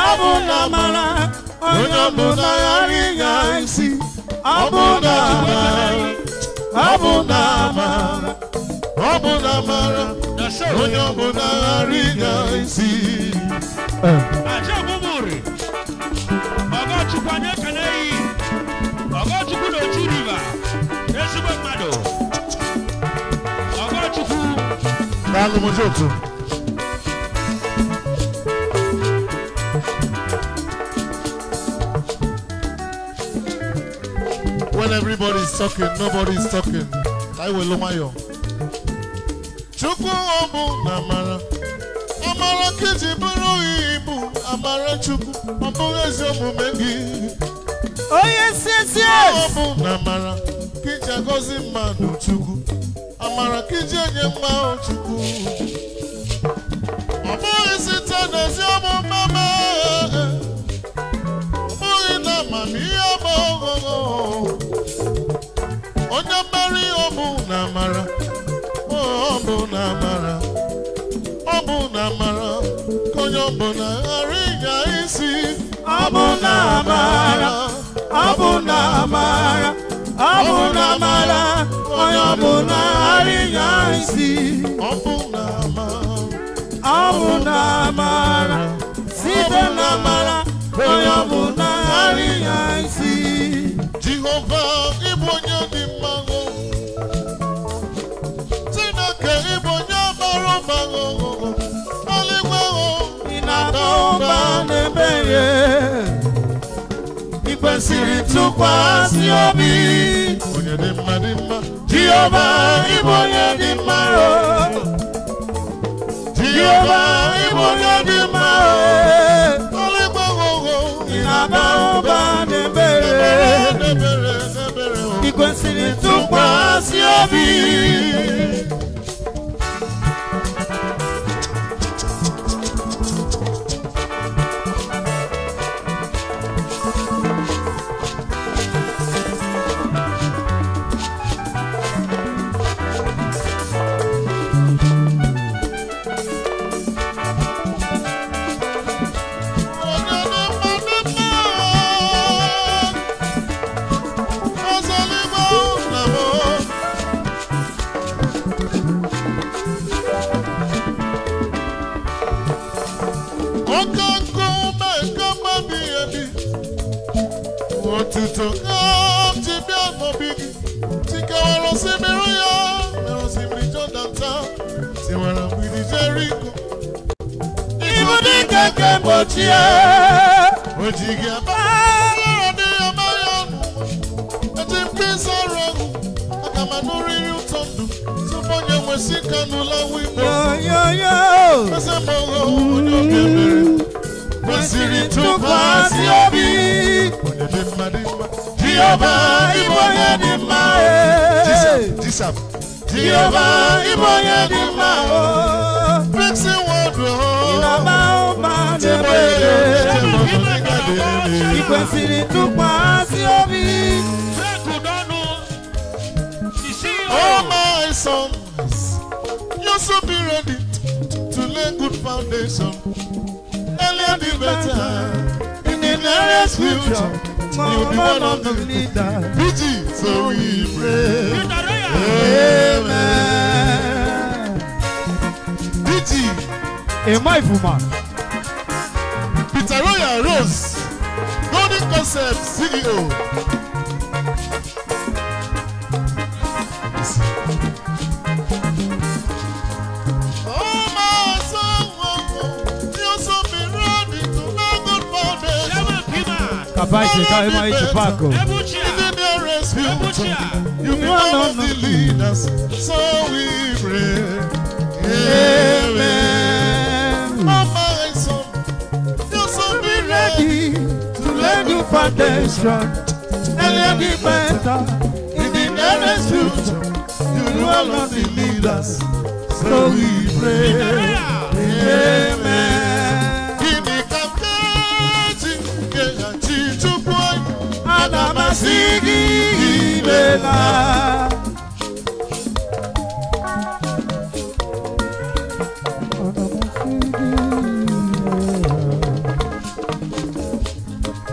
ọ bụ na amara, onye ọbụla ghara ịnya isi. Ọ bụ na amara, ọ bụ na amara, bụ na amara onye ọ bụ na ghara ịnya isi. Aja Buburi. Ọgọchukwu anyị ekele yi. Ọgọchukwu na Oji River. Ezigbo mmadụ. Ọgọchukwu. Daalụ m otu. When everybody's talking, nobody's talking. I will nwayọ. Chukwu ọ bụ na amara. Amara ka iji bụrụ ibu, amara Chukwu, ọ bụghị ezi omume gị. Oh yes, yes, yes. Ọ bụ na amara ka iji agọzi mmadụ Chukwu. Amara ka iji enye nwa Chukwu. Ọ bụghị site n'ezi omume m, ọ bụghị na amamihe m. Onye mmeri ọ bụ na amara, ọ bụ na amara. Ọ bụ na amara ka onye ọbụla ghara ịnya isi. Ọ bụ na amara, ọ bụ na amara, ọ bụ na amara, onye ọbụla ghara ịnya isi. Ọ bụ na amara, ọ bụ na amara, site na amara, onye ọbụla ghara ịnya isi. Jehova ịbụ onye dị mma, Chineke ịbụ onye bara ụba, eluigwe ị na-aba ụba n'ebere, ị kwesịrị ntụkwasị obi. Onye dị mma dị mma, Jehova ịbụ onye dị mma, Jehova ịbụ onye dị mma, eluigwe ị na-aba ụba n'ebere, ị kwesịrị ntụkwasị obi. Otuto ka m ji bịa n'obi gị, tikewara osimiri ya, mere osimiri Jọdan taa, tiwara mgbidi Jeriko. Ibu dike kemgbe ochie, o ji gị aba ọrụ dị ya mara ọnụ, eji mkpịsị ọrụ ọgụ, aga m anụrịrị ụtọ ndụ, tupu onye nwesị ka nụla wigbo. Eze m ọghọ onye obi ebere, kwesịrị ntụkwasị obi. Onye dị mma dị mma, Jehova ịbụ onye dị mma, Jisap, Jehova ịbụ onye dị mma, Fixing word, ị na-aba ụba n'ebere, ị kwesịrị ntụkwasị obi. Oh my sons, you should be ready to lay good foundation. Earlier the better. In the nearest future, you will be one of the leaders. PG, so we pray. Amen. PG. Emaifuma. Peter Royal Rose, Golden Concept CEO. Oh my son, you should be ready to lay good foundation. Kabaije kaema ichipako. In the nearest future, you be one of the leaders, so we pray. Amen. Oh my son, you should be ready to lay new foundation. Earlier the better. In the nearest future, you be one of the leaders, so we pray. Amen. Gịnị ka m ga-eji nyeghachi Chukwu anyị? Ana m asị gị imela.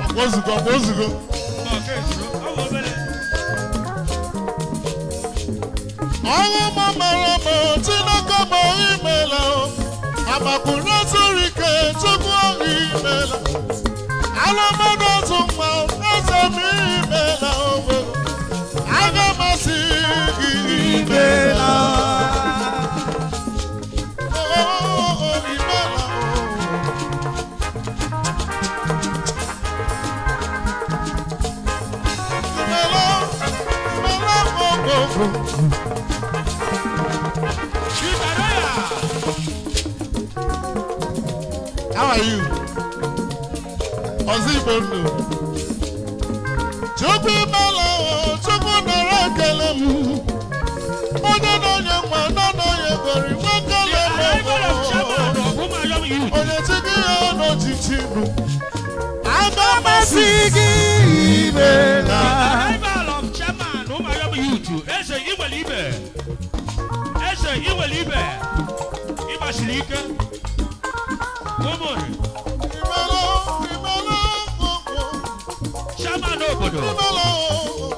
Ọkwa ozugo, ọkwa ozugo. Ọnwụ m mara m m imela amakwụrụ zuru ike Chukwu imela alụmọdụ otu nwa eze m imela onwe aga m asị gị imela. Oh, imela. Imela, imela, oh, oh, oh. How are you? Ozibonu. Chukwu imela o, Chukwu nara ekele m. Onye na-enye nwa na na-enye gori, nwekele m. Onye chigi ya n'ochichi bụ. Aga m asị gị imela. Arrival of chairman Umayom Youth. Eze Iwele Ibe. Eze Iwele Ibe. Ịgbasiri ike. Ụmụnri. Imela, imela, oh, oh. Chairman obodo. Imela, oh,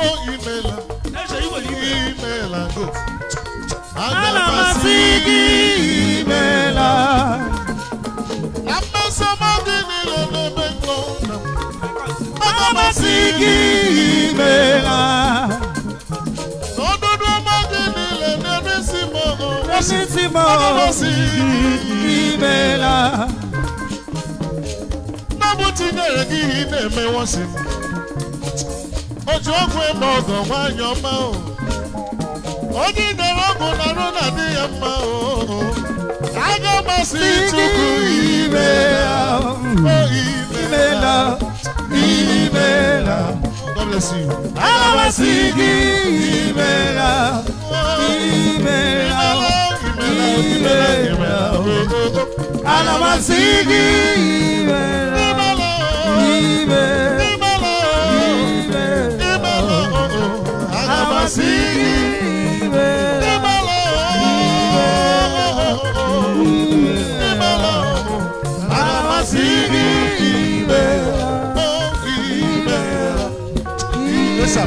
oh, imela. Eze Iwele Ibe. Imela, good. Ana m asị gị imela. Na mmesoma gị niile n'ebe nọ na. Ana m asị gị imela. N'ọdụdụ ọma gị niile n'ebe isi m ọgụ. N'isi m Aga m asị gị imela. N'ọbụ tinyere gị ihe ị na-eme wọsị m. Otu ọgwụ eme ọgọ nwaanyị ọma o. Onye nyere ọgwụ na-arụ na dị ya mma o. Aga m asị Chukwu imela. O imela. Imela. God bless you. Ana m asị gị imela. Imela. Imela, imela, imela. Ana m asị gị imela. Imela, Imela. imela, Imela. imela. Aga m asị gị imela. imela, imela. Aga m asị gị Imela. oh, imela. Yes, sir.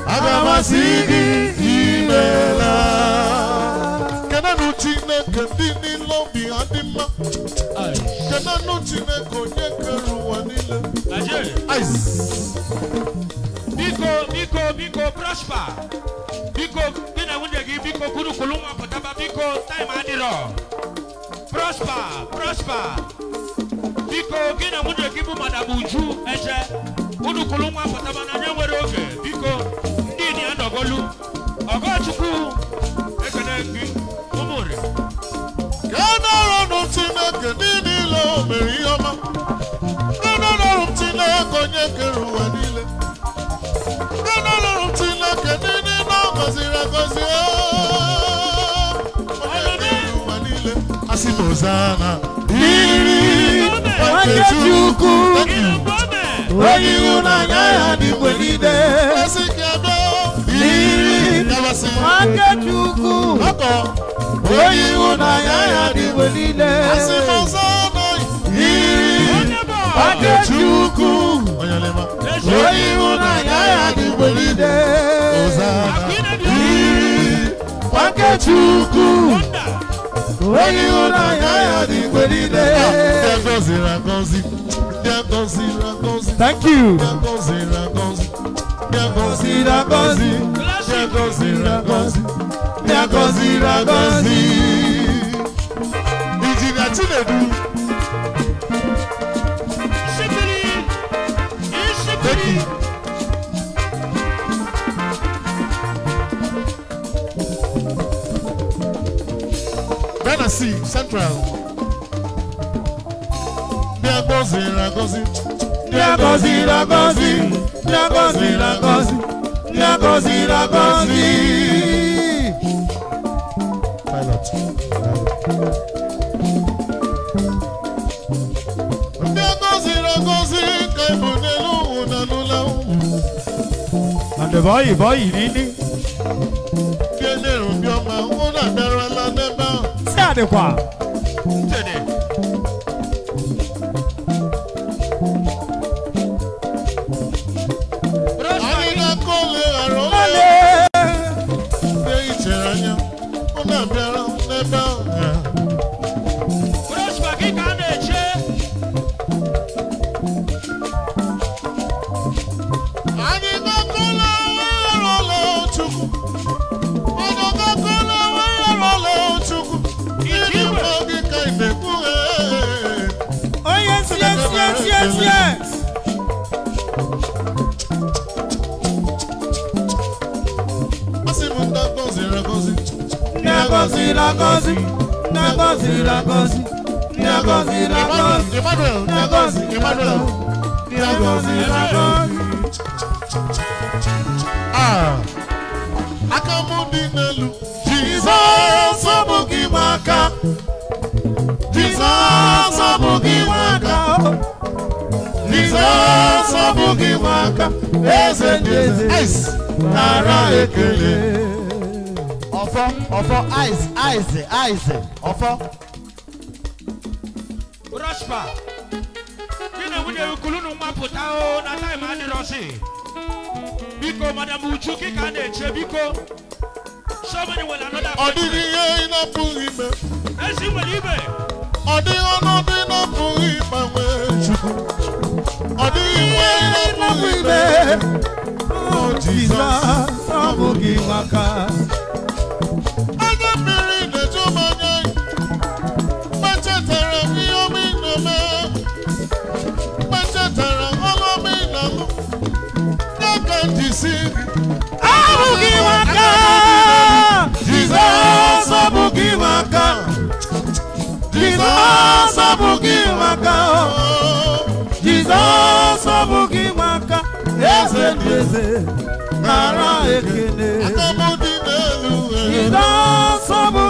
Aga m asị gị imela. Kenanụ Chineke ndị niile obi ha dị mma. Kenanụ Chineke onye kere ụwa niile. Aje. Ice. Biko, biko, biko, Prosper. Biko, gị na nwunye gị, biko, kwuru nwa pụtaba, biko, time adịrọ. Prosper, Prosper. Biko, gị na nwunye gị bụ Madam Uju Eje. Unu kwuru nwa pụtaba na anyị nwere oge, biko, ndị ni anọgolu. Ọgọchukwu, ekene gị, ụmụnri. Kenanụ Chineke ndị niile o mere ihe ọma. Kenanụ Chineke onye kere ụwa niile. Kenanụ Chineke ndị niile ọ gọziri agọzi. Onye kere ụwa niile. Asị m Hosana. Iri Onye Chukwu. Thank you. Ịnụ Onye ịhụnanya ya dị mgbe niile. Asị ka bịa. Iri. Yabasị. Nwanke Chukwu. Ọkọ. Onye ịhụnanya ya dị mgbe niile. Asị m Hosana. Iri. Onye bụ Nwanke Chukwu. Onye lema. Eze. Onye ịhụnanya ya dị mgbe niile. Hosana. Akụ ị na-ebi Iri. Nwanke Chukwu. Wonder. Onye ịhụnanya ya dị mgbe niile. Ndị agọziri agọzi. Ndị agọziri agọzi. Thank you. Ndị agọziri agọzi. Ndị agọziri agọzi. Ndị agọziri agọzi. Ndị agọziri agọzi. Injinia Chinedu. Shibiri. Thank Ishibiri. you. Ghana C Central. Ndị agọziri agọzi. Ndị agọziri agọzi. Ndị agọziri agọzi. Ndị agọziri agọzi. Pilot. Ndị agọziri agọzi ka ịbụ n'elu ụwa n'ụlọ. And the boy, boy, nini. Ndị enyere obi ọma, ụnụ abịarala n'ebe ahụ. Si adịkwa. Ntede. Anyị na-akọ ole ghara ole. Ole. Ndị Yes, yes. Asị m ndị agọziri agọzi. Ndị agọziri agọzi. Ndị agọziri agọzi. Ndị agọziri agọzi. Emmanuel, Ndị agọziri Emmanuel. Ndị agọziri agọzi. Ah. Aka m dị n'elu. Jizọs ọ bụ gị nwe aka. Jizọs ọ bụ gị nwe aka. Jizọs ọ bụ gị nwe aka. Eze ndị eze. Ice. Nara ekele. Ọfọ, ọfọ, ice, ice, ice, ọfọ. Prosper. Gị na nwunye gị kulunu nwa pụta o na time adịrọsị. Biko, Madam Uju, gị ka a na-eche biko. So many nwere another Ọ dịghị ihe ị na-apụghị ime. Ezi nwere ibe. Ọ dịghị ọnọdụ ị na-apụghị ịgbanwe Chukwu. Ọ dịghị ihe ị na-apụghị ime. Oh, Jizọs ọ bụ gị nwe aka. Anya mmiri na-eju m anya. Mgbe chetara m ihe ọma ị na-eme. Mgbe chetara ọrụ ọma ị na-alụ. Ya ka m ji sị gị. Ọ bụ gị nwe aka. Jizọs ọ bụ gị nwe aka. Jizọs ọ bụ gị nwe aka. Jizọs ọ bụ gị nwe aka. Eze ndị eze nara ekele. Aka m dị n'elu. Jizọs ọ bụ